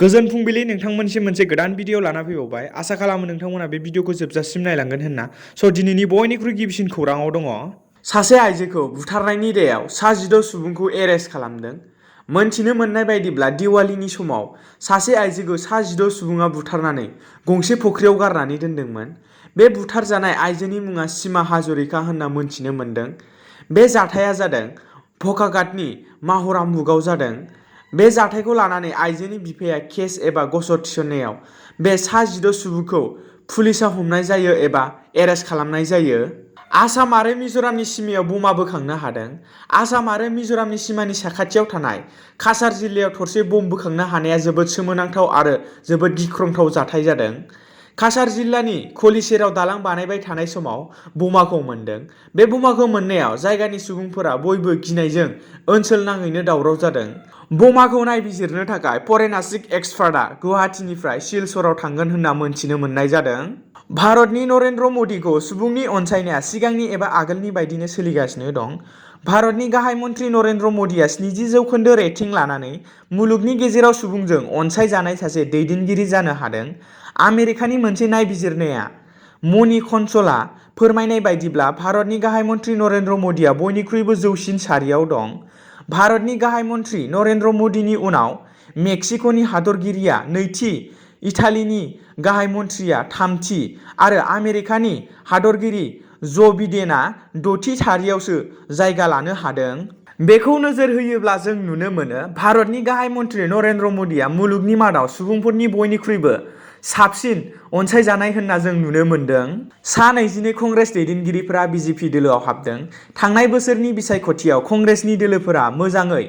गोजोन फुंबिलि नोंथांमोनसिम मोनसे गोदान भिडिअ लाना फैबावबाय। आसा खालामो नोंथांमोना बे भिडिअखौ जोबजासिम नायलांगोन होनना। दिनैनि बयनिख्रुइ गिबिसिन खौराङाव दङ। सासे आइजोखौ बुथारनायनि दायाव 16 सुबुंखौ एरेस्ट खालामदों। मोनथिनो मोननाय बायदिब्ला दिवालीनि समाव सासे आइजोखौ 16 सुबुङा बुथारनानै गंसे फुख्रियाव गारनानै दोनदोंमोन। बे बुथारजानाय आइजोनि मुङा सीमा हाजरिका होनना मोनथिनो मोन्दों। बे जाथाया जादों भकाघाटनि माहरामबुकआव जादों। बे जाथायखौ लानानै आइजोनि बिफाया केस एबा गसर थिसननायाव बे 16 सुबुंखौ पुलिसआ हमनाय जायो एबा एरेस्ट खालामनाय जायो। आसाम आरो मिज'रामनि सिमायाव बमा बोखांनो हादों। आसाम आरो मिज'रामनि सिमानि साखाथियाव थानाय काछार जिल्लायाव थरसे बम बोखांनो हानाया जोबोद सोमोनांथाव आरो जोबोद गिख्रंथाव जाथाय जादों। काछार जिल्लानि खलिसेराव दालां बानायबाय थानाय समाव बमाखौ मोनदों। बे बमाखौ मोननायाव जायगानि सुबुंफोरा बयबो गिनायजों ओनसोल नाङैनो दावराव जादों। बमाखौ नायबिजिरनो थाखाय फरेनासिक एक्सपार्टआ गुवाहाटीनिफ्राय सिलचराव थांगोन होनना मोनथिनो मोननाय जादों। भारतनि नरेन्द्र मदिखौ सुबुंनि अनसायनाया सिगांनि एबा आगोलनि बायदिनो सोलिगासिनो दं। भारतनि गाहाय मन्त्रि नरेन्द्र मदिया 70% रेटिं लानानै मुलुगनि गेजेराव सुबुंजों अनसायजानाय सासे दैदेनगिरि जानो हादों। आमेरिकानि मोनसे नायबिजिरनाया मनी कन्सलआ फोरमायनाय बायदिब्ला भारतनि गाहाय मन्त्रि नरेन्द्र मदिया बयनिख्रुइबो जौसिन सारियाव दं। भारतनि गाहाय मन्त्रि नरेन्द्र मदिनि उनाव मेक्सिक'नि हादरगिरिया नैथि, इटालीनि गाहाय मन्थ्रिया थामथि आरो आमेरिकानि हादरगिरि ज' बिडेनआ द'थि सारियावसो जायगा लानो हादों। बेखौ नोजोर होयोब्ला जों नुनो मोनो भारतनि गाहाय मन्त्रि नरेन्द्र मदिया मुलुगनि मादाव सुबुंफोरनि बयनिख्रुइबो साबसिन अनसायजानाय होनना जों नुनो मोन्दों। सा 22 कंग्रेस दैदेनगिरिफोरा बिजेपि दोलोआव हाबदों। थांनाय बोसोरनि बिसायख'थियाव कंग्रेसनि दोलोफोरा मोजाङै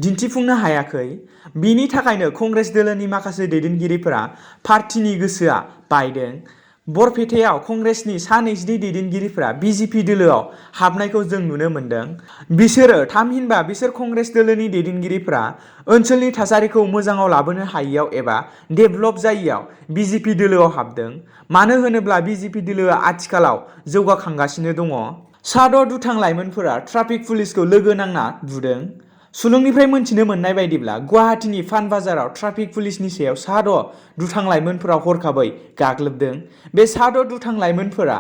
दिन्थिफुंनो हायाखै। बिनि थाखायनो कंग्रेस दोलोनि माखासे दैदेनगिरिफोरा पार्टीनि गोसोआ बायदों। बरपेटायाव कंग्रेसनि सा 22 दैदेनगिरिफोरा बिजेपि दोलोआव हाबनायखौ जों नुनो मोन्दों। बिसोरो थामहिनबा बिसोर कंग्रेस दोलोनि दैदेनगिरिफोरा ओनसोलनि थासारिखौ मोजाङाव लाबोनो हायैयाव एबा डेभेलप जायैयाव बिजेपि दोलोआव हाबदों। मानो होनोब्ला बिजेपि दोलोआ आथिखालाव जौगाखांगासिनो दङ। 6 दुथां लाइमोनफोरा ट्राफिक पुलिसखौ लोगो नांना बुदों। सुलुंनिफ्राय मोनथिनो मोननाय बायदिब्ला गुवाहाटीनि फानबाजाराव ट्राफिक पुलिसनि सायाव 6 दुथां लाइमोनफोरा हरखाबै गाग्लोबदों। बे 6 दुथां लाइमोनफोरा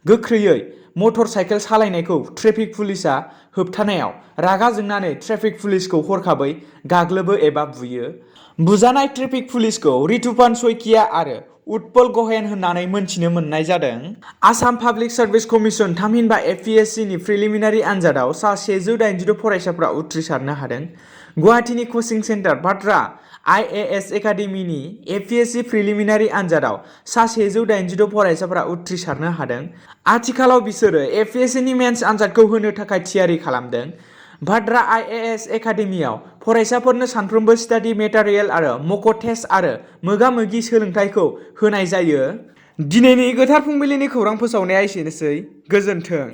गोख्रैयै मटर साइकेल सालायनायखौ ट्रेफिक पुलिसआ होबथानायाव रागा जोंनानै ट्रेफिक पुलिसखौ हरखाबै गाग्लोबो एबा बुयो। बुजानाय ट्रेफिक पुलिसखौ रितुपान सइकिया आरो उत्पल गहेन होननानै मोनथिनो मोननाय जादों। आसाम पाब्लिक सार्भिस कमिसन थामहिनबा एपीएससीनि प्रिलिमिनारि आनजादाव सा 186 फरायसाफोरा उथ्रिसारनो हादों। गुवाहाटीनि कचिं सेन्टार भाद्रा आइएएस एकाडेमिनि एपीएससी प्रिलिमिनारि आनजादाव सा 186 फरायसाफोरा उथ्रिसारनो हादों। आथिखालाव बिसोरो एपीएससीनि मेन्स आनजादखौ होनो थाखाय थियारि खालामदों। भाद्रा आइएएस एकाडेमियाव फरायसाफोरनो सानफ्रोमबो स्टाडि मेटेरियेल आरो मक टेस्ट आरो मोगा-मोगि सोलोंथायखौ होनाय जायो। दिनैनि गोथार फुंबिलिनि खौरां फोसावनाया एसेनोसै। गोजोन्थों।